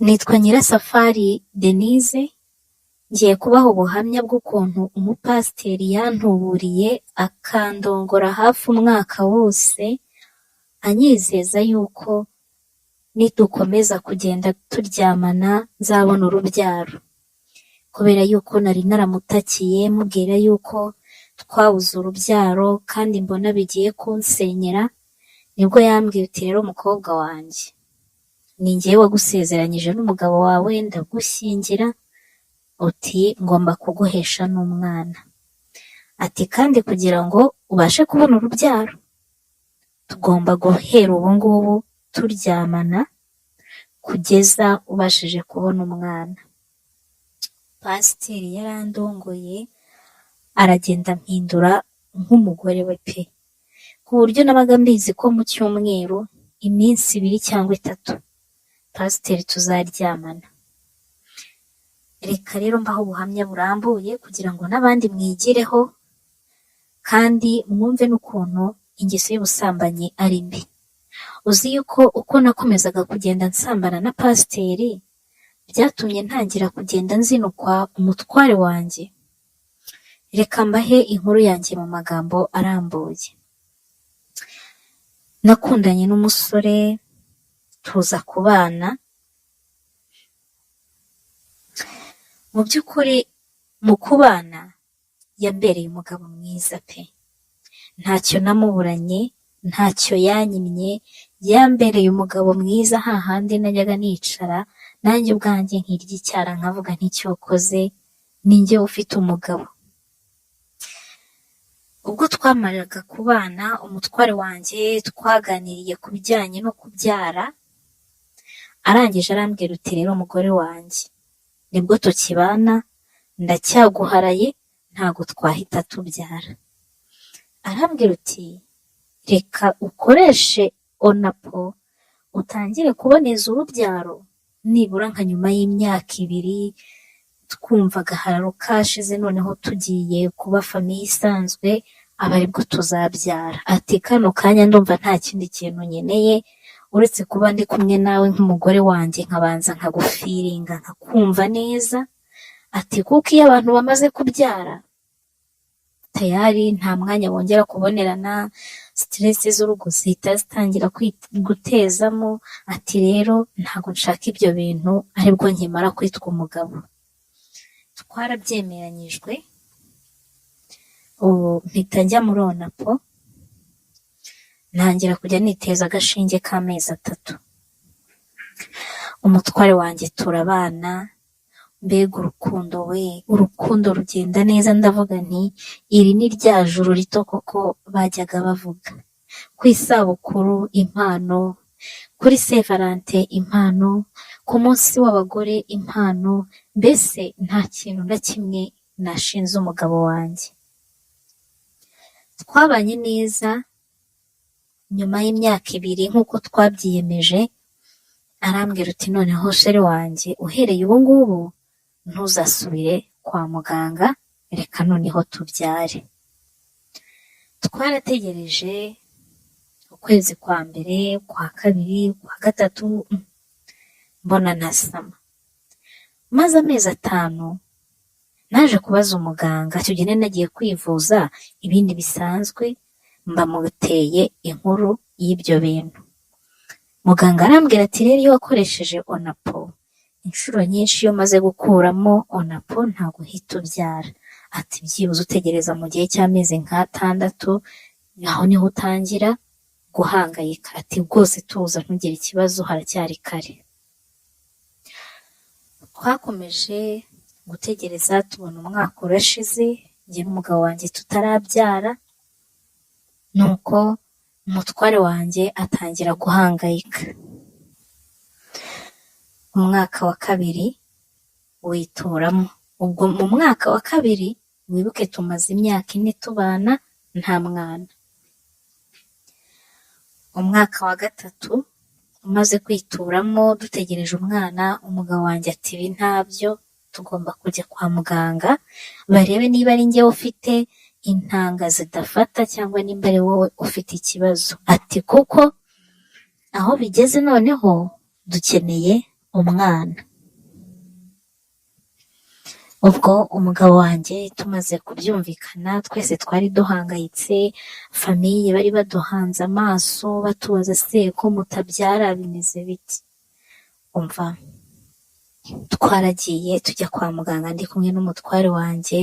Nitwa Nyirasafari Denise, ngiye kubaha ubuhamya bw'ukuntu umupasiteri yantuburiye akandongora hafi umwaka wose, anyizeza yuko nidukomeza kugenda turyamana nzabona urubyaro. Kubera yuko nari naramutakiye mubwira yuko twabuze urubyaro kandi mbona bigiye kunsenyera, nibwo yambwiye uti: "Rero mukobwa wanjye, ni njyewe wagusezeranyije n'umugabo wawe ndagushyingira, uti ngomba kuguhesha n'umwana." Ati: "Kandi kugira ngo ubashe kubona urubyaro, tugomba guhera ubu ngubu turyamana kugeza ubashije kubona umwana." Pasiteri yarandongoye, aragenda ampindura nk'umugore we pe, ku buryo nabaga mbizi ko mu cyumweru iminsi 2 cyangwa 3 pasiteri tuzaryamana. Reka rero mbahe ubuhamya burambuye kugira ngo n'abandi mwigireho kandi mwumve n'ukuntu ingeso y'ubusambanyi ari mbi. Uzi yuko uko nakomezaga kugenda nsambana na pasiteri, byatumye ntangira kugenda nzinukwa umutware wanjye. Reka mbahe inkuru yanjye mu magambo arambuye. Nakundanye n'umusore tuza kubana, mu by'ukuri mu kubana yambereye umugabo mwiza pe! Ntacyo namuburanye, ntacyo yanyimye, yambereye umugabo mwiza hahandi najyaga nicara nanjye ubwanjye nkirya icyara nkavuga nti cyokoze ni njye ufite umugabo. Ubwo twamaraga kubana, umutware wanjye twaganiriye ku bijyanye no kubyara, arangije arambwira uti: "Rero mugore wanjye, nibwo tukibana, ndacyaguharaye, ntago twahita tubyara." Arambwira uti: "Reka ukoreshe onapo utangire kuboneza urubyaro, nibura nka nyuma y'imyaka 2 twumva agahararo kashize, noneho tugiye kuba famille isanzwe, aba aribwo tuzabyara." Ati: "Kano kanya ndumva nta kindi kintu nkeneye uretse kuba ndi kumwe nawe nk'umugore wanjye, nkabanza nkagufiringa, nkakumva neza." Ati: "Kuko iyo abantu bamaze kubyara tayari nta mwanya bongera kubonerana, stress z'urugo zihita zitangira gutezamo." Ati: "Rero ntabwo nshaka ibyo bintu aribwo nkimara kwitwa umugabo." Twarabyemeranyijwe, ubu mpita njya muri onapo, ntangira kujya niteza agashinge k'amezi 3. Umutware wanjye turabana, mbega urukundo we, urukundo rugenda neza, ndavuga nti iri ni rya juru rito koko bajyaga bavuga. Ku isabukuru impano, kuri Saint Valentin impano, ku munsi w'abagore impano, mbese nta kintu na kimwe nashinze umugabo wanjye. Twabanye neza, nyuma y'imyaka 2 nk'uko twabyiyemeje, arambwira uti: "Noneho chéri wanjye, uhereye ubu ngubu ntuzasubire kwa muganga, reka noneho tubyare." Twarategereje ukwezi kwa mbere, kwa kabiri, kwa gatatu, mbona ntasama. Maze amezi 5 naje kubaza umuganga, icyo gihe nari nagiye kwivuza ibindi bisanzwe, mbamuteye inkuru y'ibyo bintu. Muganga arambwira ati: "Rero iyo wakoresheje onapo inshuro nyinshi, iyo umaze gukuramo onapo ntabwo uhita ubyara." Ati: "Byibuze utegereza mu gihe cy'amezi nk'atandatu, aho niho utangira guhangayika." Ati: "Rwose tuza, ntugire ikibazo, haracyari kare." Twakomeje gutegereza, tubona umwaka urashize njye n'umugabo wanjye tutarabyara, nuko umutware wanjye atangira guhangayika. Umwaka wa kabiri wituramo. Ubwo mu mwaka wa kabiri, wibuke tumaze imyaka 4 tubana nta mwana. Umwaka wa gatatu umaze kwituramo dutegereje umwana, umugabo wanjye ati: "Ibi ntabyo, tugomba kujya kwa muganga barebe niba ari njyewe ufite intanga zidafata cyangwa nimba ari wowe ufite ikibazo." Ati: "Kuko aho bigeze noneho dukeneye umwana. Ubwo umugabo wanjye tumaze kubyumvikana, twese twari duhangayitse, famiye bari baduhanze amaso batubaza se ko mutabyara bimeze bite? Umva, twaragiye tujya kwa muganga ndi kumwe n'umutware wanjye,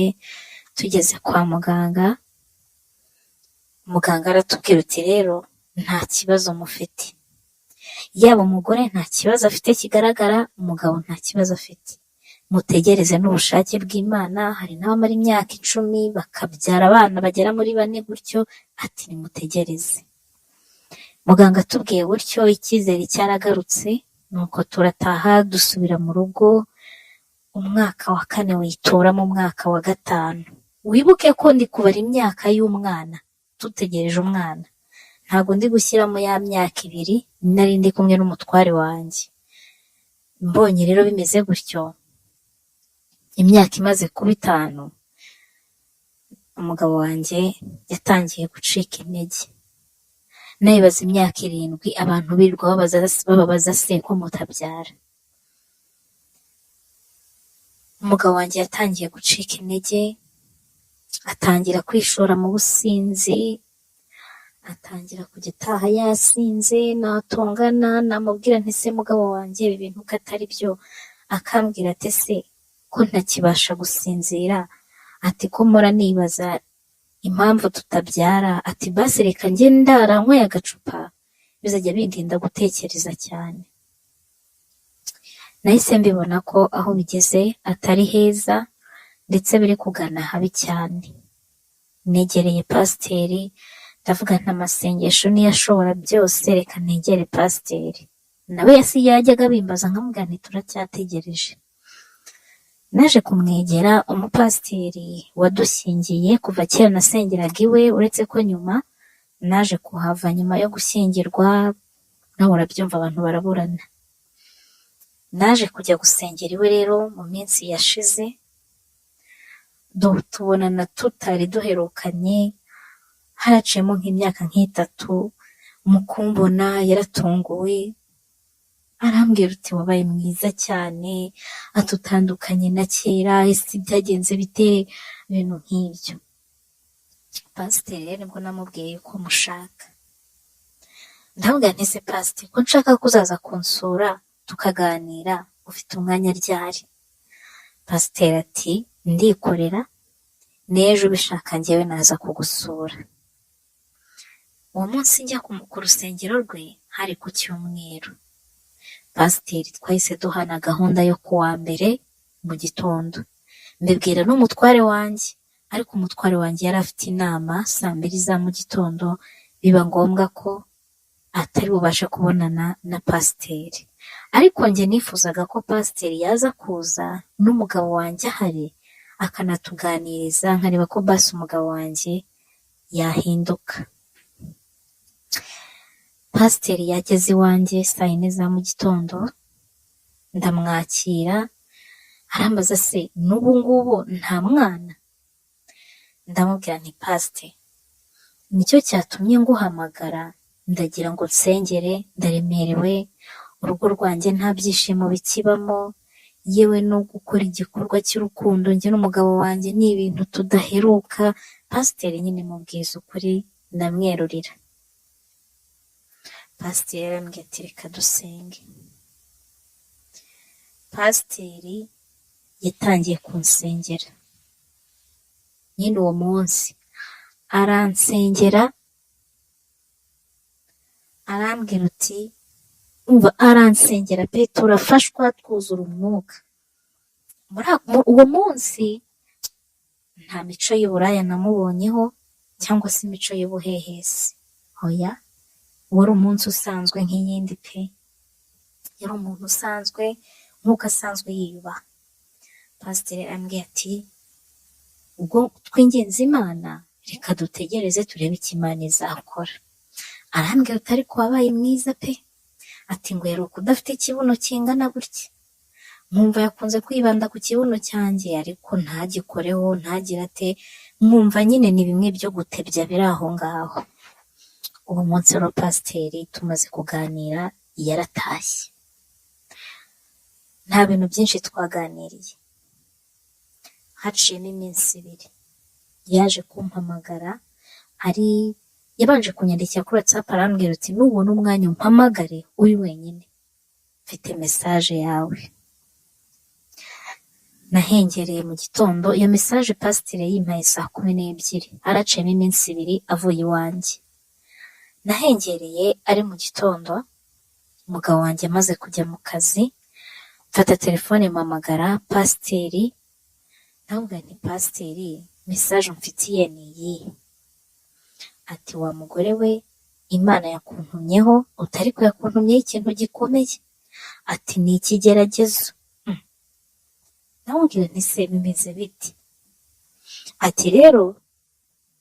tugeze kwa muganga, muganga aratubwira uti rero nta kibazo mufite, yaba umugore nta kibazo afite kigaragara, umugabo nta kibazo afite, mutegereze n'ubushake bw'Imana. Hari n'abamara imyaka 10 bakabyara abana bagera muri 4 gutyo, ati nimutegereze. Muganga atubwiye gutyo icyizere cyaragarutse, nuko turataha dusubira mu rugo. Umwaka wa 4 witura mu mwaka wa 5. Wibuke ko ndi kubara imyaka y'umwana, dutegereje umwana, ntabwo ndi gushyiramo ya myaka 2 nari ndi kumwe n'umutware wanjye. Mbonye rero bimeze gutyo, imyaka imaze kuba 5, umugabo wanjye yatangiye gucika intege. Nayibaza imyaka 7 abantu birirwa bababaza se ko mutabyara. Umugabo wanjye yatangiye gucika intege, atangira kwishora mu businzi, atangira kujya ataha yasinze, natongana namubwira nti se mugabo wanjye ibi bintu ko atari byo, akambwira ati se ko ntakibasha gusinzira, ati ko mpora nibaza impamvu tutabyara, ati basi reka njye ndara nyweye agacupa bizajya bindinda gutekereza cyane. Nahise mbibona ko aho bigeze atari heza, ndetse biri kugana habi cyane. Negereye pasiteri ndavuga nti amasengesho niyo ashobora byose, reka negere pasiteri. Nawe yajyaga abimbaza nkamubwira nti turacyategereje. Naje kumwegera umupasiteri wadushyingiye, kuva kera nasengeraga iwe, uretse ko nyuma naje kuhava nyuma yo gushyingirwa, nawe urabyumva abantu baraburana. Naje kujya gusengera iwe rero mu minsi yashize, tubonana tutari duherukanye, haraciyemo nk'imyaka nk'itatu, mu kumbona yaratunguwe, arambwira uti wabaye mwiza cyane, atutandukanye na kera, ese byagenze bite, ibintu nk'ibyo. Pasiteri rero nibwo namubwiye yuko mushaka. Ndamubwira nti se pasiteri ko nshaka ko uzaza kunsura tukaganira, ufite umwanya ryari? Pasiteri ati ndikorera, n'ejo ubishaka njyewe naza kugusura. Uwo munsi njya ku rusengero rwe hari ku cyumweru. Pasiteri twahise duhana gahunda yo kuwa mbere mu gitondo, mbibwira n'umutware wanjye, ariko umutware wanjye yari afite inama saa 2 za mu gitondo, biba ngombwa ko atari bubashe kubonana na pasiteri. Ariko njye nifuzaga ko pasiteri yaza kuza n'umugabo wanjye ahari, akanatuganiriza, nkareba ko basi umugabo wanjye yahinduka. Pasiteri yageze iwanjye saa 4 za mu gitondo, ndamwakira, arambaza se n'ubu ngubu nta mwana? Ndamubwira nti pasiteri, nicyo cyatumye nguhamagara, ndagira ngo nsengere, ndaremerewe, urugo rwanjye nta byishimo bikibamo, yewe no gukora igikorwa cy'urukundo njye n'umugabo wanjye ni ibintu tudaheruka. Pasiteri nyine mubwiza ukuri, ndamwerurira. Pasiteri yarambwiye ati reka dusenge. Pasiteri yatangiye kunsengera nyine uwo munsi, aransengera, arambwira uti umva, aransengera pe, turafashwa twuzura umwuka. Uwo munsi nta mico y'uburaya namubonyeho cyangwa se imico y'ubuhehesi, oya, wari umunsi usanzwe nk'iyindi pe, yari umuntu usanzwe nk'uko asanzwe yiyubaha. Pasiteri arambwiye ati ubwo twingenza Imana, reka dutegereze turebe icyo Imana izakora. Arambwira ati ariko wabaye mwiza pe, ati ngo heruka udafite ikibuno kingana gutya. Nkumva yakunze kwibanda ku kibuno cyanjye, ariko ntagikoreho, ntagire ate, nkumva nyine ni bimwe byo gutebya biri aho ngaho. Uwo munsi rero pasiteri tumaze kuganira yaratashye. Nta bintu byinshi twaganiriye. Haciyemo iminsi 2, yaje kumpamagara, ari yabanje kunyandikira kuri WhatsApp, arambwira uti: "Nubona umwanya umpamagare uri wenyine, mfite message yawe." Nahengereye mu gitondo, iyo message pasiteri yayimpaye saa 12, haraciyemo iminsi 2 avuye iwanjye. Nahengereye ari mu gitondo, umugabo wanjye amaze kujya mu kazi, mfata telefone mpamagara pasiteri, ndamubwira nti: "Pasiteri, message umfitiye ni iyihe?" Ati: "Wa mugore we, Imana yakuntumyeho, utari ko yakuntumyeho ikintu gikomeye." Ati: "Ni ikigeragezo." Ndamubwira nti: "Se bimeze bite?" Ati: "Rero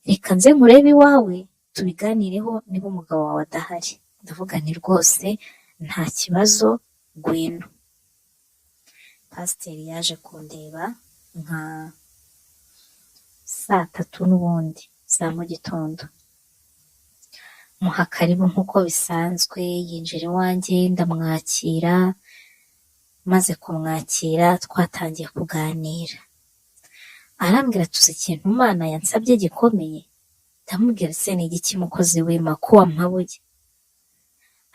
reka nze nkurebe iwawe tubiganireho niba umugabo wawe adahari." Ndavuga nti: "Rwose nta kibazo, ngwino." Pasiteri yaje kundeba nka saa 3 n'ubundi za mu gitondo, muha karibu nk'uko bisanzwe, yinjira iwanjye ndamwakira. Maze kumwakira twatangiye kuganira, arambwira: "Tuzi ikintu Imana yansabye gikomeye." Ndamubwira: "Se ni igiki, mukozi w'Imana, ko wampabuye?"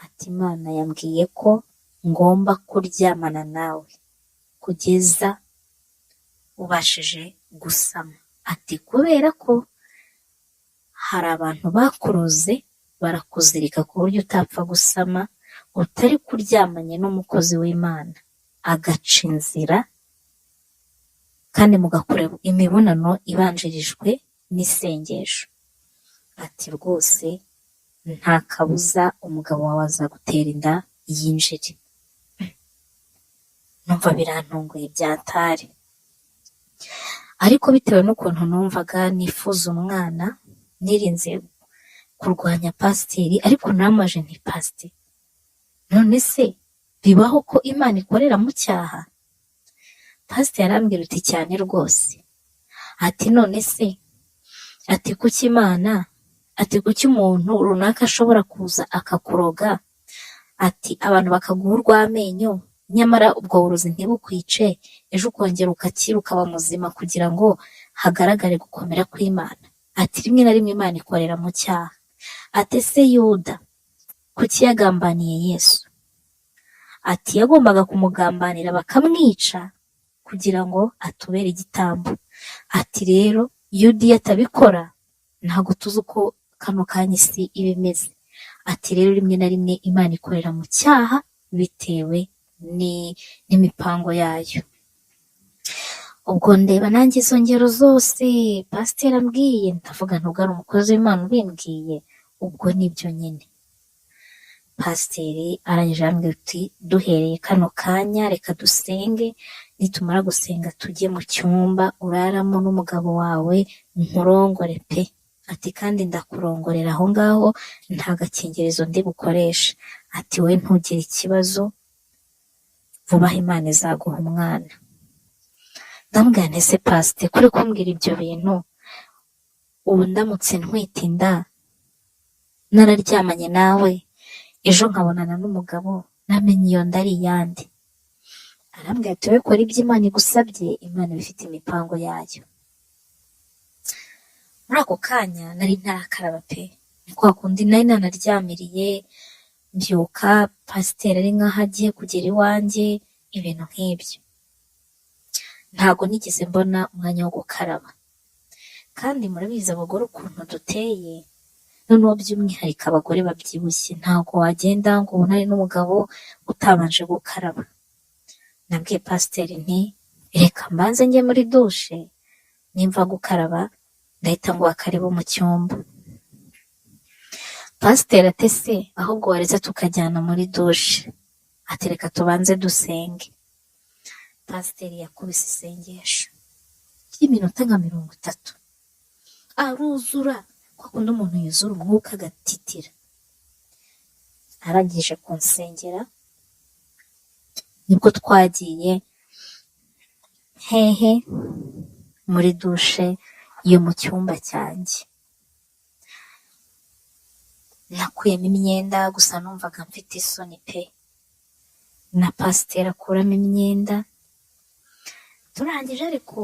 Ati: "Imana yambwiye ko ngomba kuryamana nawe kugeza ubashije gusama." Ati: "Kubera ko hari abantu bakuroze barakuzirika ku buryo utapfa gusama utari kuryamanye n'umukozi w'Imana, agaca inzira kandi mugakora imibonano ibanjirijwe n'isengesho." Ati: "Rwose nta kabuza umugabo wawe azagutera inda yinjire." Numva birantunguye byatari, ariko bitewe n'ukuntu numvaga nifuza umwana, nirinze kurwanya pasiteri, ariko namaje nti: "Pasiteri, none se bibaho ko Imana ikorera mu cyaha?" Pasiteri arambwira uti: "Cyane rwose." Ati: "None se," ati, "kuki Imana," ati, "kuki umuntu runaka ashobora kuza akakuroga," ati, "abantu bakaguha urw'amenyo, nyamara ubwo burozi ntibukwice, ejo ukongera ukakira ukaba muzima kugira ngo hagaragare gukomera kw'Imana?" Ati: "Rimwe na rimwe Imana ikorera mu cyaha." Ati: "Ese Yuda kuki yagambaniye Yesu?" Ati: "Yagombaga kumugambanira bakamwica kugira ngo atubere igitambo." Ati: "Rero Yuda iyo atabikora ntabwo tuzi uko kano kanya isi iba imeze." Ati: "Rero rimwe na rimwe Imana ikorera mu cyaha bitewe n'imipango yayo." Ubwo ndeba nanjye izo ngero zose pasiteri ambwiye, ndavuga nubwo ari umukozi w'Imana ubimbwiye, ubwo nibyo nyine. Pasiteri arangije arambwira uti: "Duhereye kano kanya reka dusenge, nitumara gusenga tujye mu cyumba uraramo n'umugabo wawe nkurongore pe." Ati: "Kandi ndakurongorera aho ngaho, nta gakingirizo ndi bukoreshe." Ati: "We ntugire ikibazo, vuba aha Imana izaguha umwana." Ndamubwira nti: "Ese pasite, kuri kumbwira ibyo bintu, ubu ndamutse ntwite inda nararyamanye nawe, ejo nkabonana n'umugabo, namenye iyo nda ari iyande?" Arambwira ati: "Wowe kora ibyo Imana igusabye, Imana iba ifite imipango yayo." Muri ako kanya nari ntarakaraba pe, ni kwa kundi nari nanaryamiriye, mbyuka pasiteri ari nkaho agiye kugera iwanjye, ibintu nk'ibyo. Ntabwo nigeze mbona umwanya wo gukaraba, kandi murabizi abagore ukuntu duteye, noneho by'umwihariko abagore babyibushye, ntabwo wagenda ngo ubonane n'umugabo utabanje gukaraba. Nabwiye pasiteri nti: "Reka mbanze njye muri dushe, nimva gukaraba ndahita nguha karibu mu cyumba." Pasiteri ati: "Se ahubwo waretse tukajyana muri dushe?" Ati: "Reka tubanze dusenge." Pasiteri yakubise isengesho ry'iminota nka 30, aruzura kwa kundi umuntu yuzura umwuka agatitira. Arangije kunsengera nibwo twagiye hehe? Muri dushe yo mu cyumba cyanjye. Nakuyemo imyenda, gusa numvaga mfite isoni pe. Na pasiteri akuramo imyenda, turangije. Ariko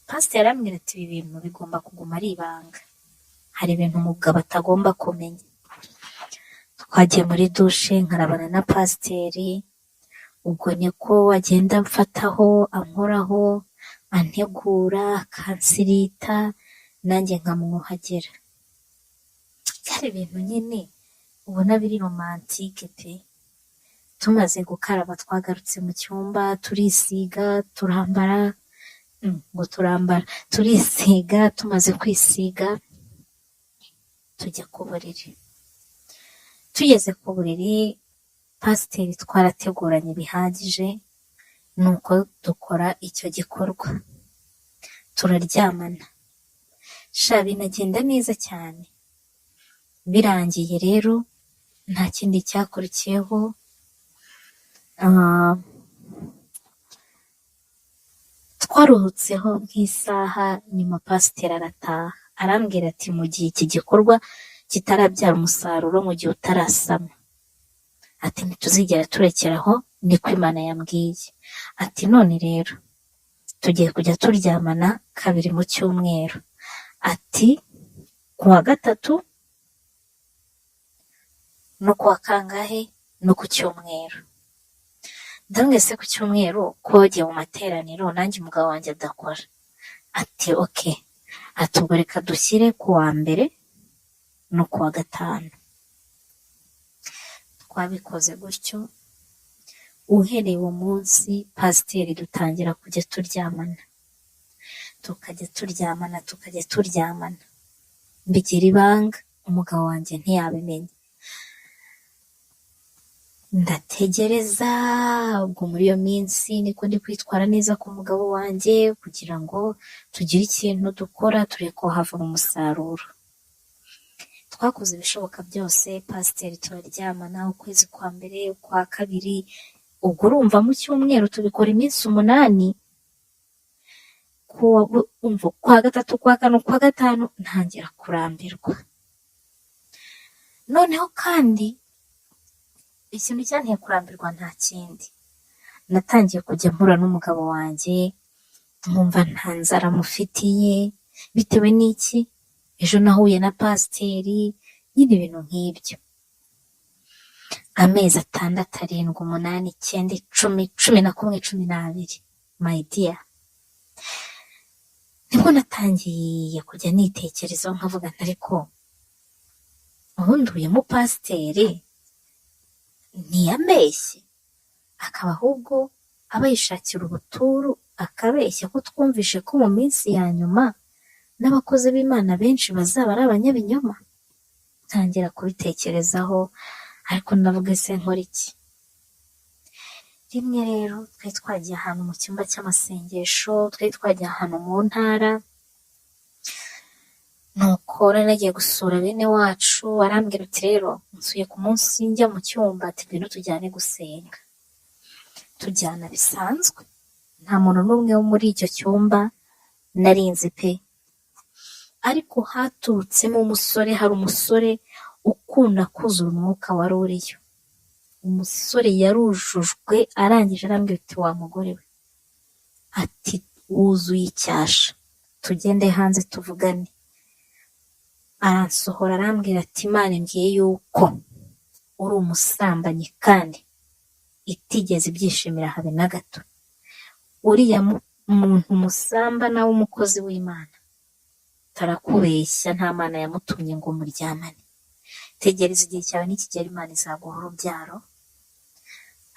pasiteri arambwira ati: "Ibi bintu bigomba kuguma ari ibanga, hari ibintu umugabo atagomba kumenya." Twagiye muri dushe, nkarabana na pasiteri. Ubwo niko agenda amfataho, ankoraho, antegura, akansirita, nanjye nkamwuhagira. Byari ibintu nyine ubona biri romantique pe. Tumaze gukaraba, twagarutse mu cyumba, turisiga, turambara, ngo turambara, turisiga. Tumaze kwisiga, tujya ku buriri. Tugeze ku buriri, pasiteri twarateguranye bihagije, nuko dukora icyo gikorwa, turaryamana. Sha, binagenda neza cyane. Birangiye rero, nta kindi cyakurikiyeho. Twaruhutseho nk'isaha, nyuma pasiteri arataha. Arambwira ati: "Mu gihe iki gikorwa kitarabyara umusaruro, mu gihe utarasama," ati, "ntituzigera turekera aho, niko Imana yambwiye." Ati: "None rero tugiye kujya turyamana kabiri mu cyumweru," ati, "ku wa gatatu no ku wa kangahe no ku cyumweru." Ndamubwira: "Se ku cyumweru ko wagiye mu materaniro, nanjye umugabo wanjye adakora?" Ati: "Okay." Ati: "Ubwo reka dushyire ku wa mbere no ku wa gatanu." Twabikoze gutyo. Uhereye uwo munsi, pasiteri dutangira kujya turyamana, tukajya turyamana, tukajya turyamana. Mbigira ibanga, umugabo wanjye ntiyabimenya. Ndategereza. Ubwo muri iyo minsi niko ndi kwitwara neza ku mugabo wanjye kugira ngo tugire ikintu dukora, turebe ko havamo umusaruro. Twakoze ibishoboka byose, pasiteri turaryamana ukwezi kwa mbere, ukwa kabiri. Ubwo urumva mu cyumweru tubikora iminsi 8, umva, kwa gatatu, kwa kane, kwa gatanu, ntangira kurambirwa. Noneho kandi ikintu cyanteye kurambirwa nta kindi, natangiye kujya mpura n'umugabo wanjye nkumva nta nzara mufitiye. Bitewe n'iki? Ejo nahuye na pasiteri nyine, ibintu nk'ibyo. Amezi 6, 7, 8, 9, 10, 11, 12, my dear, nibwo natangiye kujya nitekerezaho, nkavuga nti: "Ariko ubundi uyu mupasiteri ntiyambeshye, akaba ahubwo aba yishakira ubuturu, akabeshya ko twumvishe ko mu minsi ya nyuma n'abakozi b'Imana benshi bazaba ari abanyabinyoma?" Ntangira kubitekerezaho, ariko ndavuga: "Ese nkora iki?" Rimwe rero twari twagiye ahantu mu cyumba cy'amasengesho, twari twagiye ahantu mu ntara, nuko nari nagiye gusura bene wacu. Arambwira uti: "Rero nsuye ku munsi njya mu cyumba," ati, "ngwino tujyane gusenga." Tujyana bisanzwe, nta muntu n'umwe wo muri icyo cyumba narinzi pe, ariko haturutsemo umusore. Hari umusore ukunda kuzura umwuka wari uriyo. Umusore yarujujwe, arangije arambwira uti: "Wa mugore we," ati, "wuzuye icyasha, tugende hanze tuvugane." Aransohora, arambwira ati: "Imana imbwiye yuko uri umusambanyi kandi itigeze ibyishimira habe na gato. Uriya muntu musambana w'umukozi w'Imana tarakubeshya, nta Mana yamutumye ngo muryamane. Tegereza igihe cyawe nikigera, Imana izaguha urubyaro,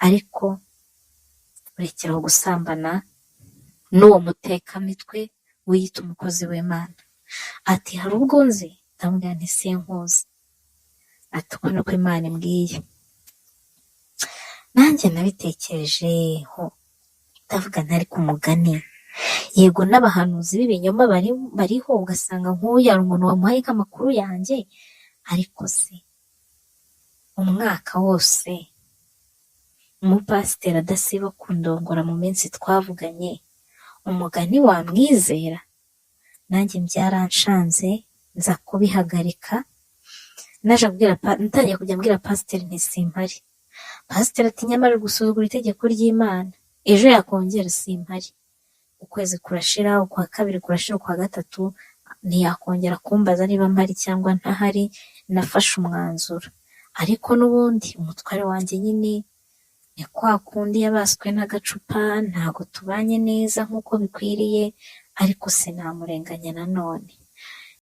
ariko urekeraho gusambana n'uwo mutekamitwe wiyita umukozi w'Imana." Ati: "Hari ubwo nzi?" Ndamubwira nti: "Sinkuzi." Ati: "Uko niko Imana imbwiye." Nanjye nabitekerejeho, ndavuga ntari ku mugani. Yego, n'abahanuzi b'ibinyoma bariho, ugasanga nk'uyu hari umuntu wamuhaye nk'amakuru yanjye. Ariko se umwaka wose umupasiteri adasiba kundongora mu minsi twavuganye, umugani wamwizera? Nanjye byaranshanze, nza kubihagarika. Naje kubwira, natangiye kujya mbwira pasiteri nti: "Simpari." Pasiteri ati nyamara uri gusuzugura itegeko ry'Imana. Ejo yakongera simpari. Ukwezi kurashira, ukwa kabiri kurashira, ukwa gatatu ntiyakongera kumbaza niba mpari cyangwa ntahari, nafashe umwanzuro. Ariko n'ubundi umutware wanjye nyine ni kwa kundi yabaswe n'agacupa, ntago tubanye neza nk'uko bikwiriye, ariko sinamurenganya nanone.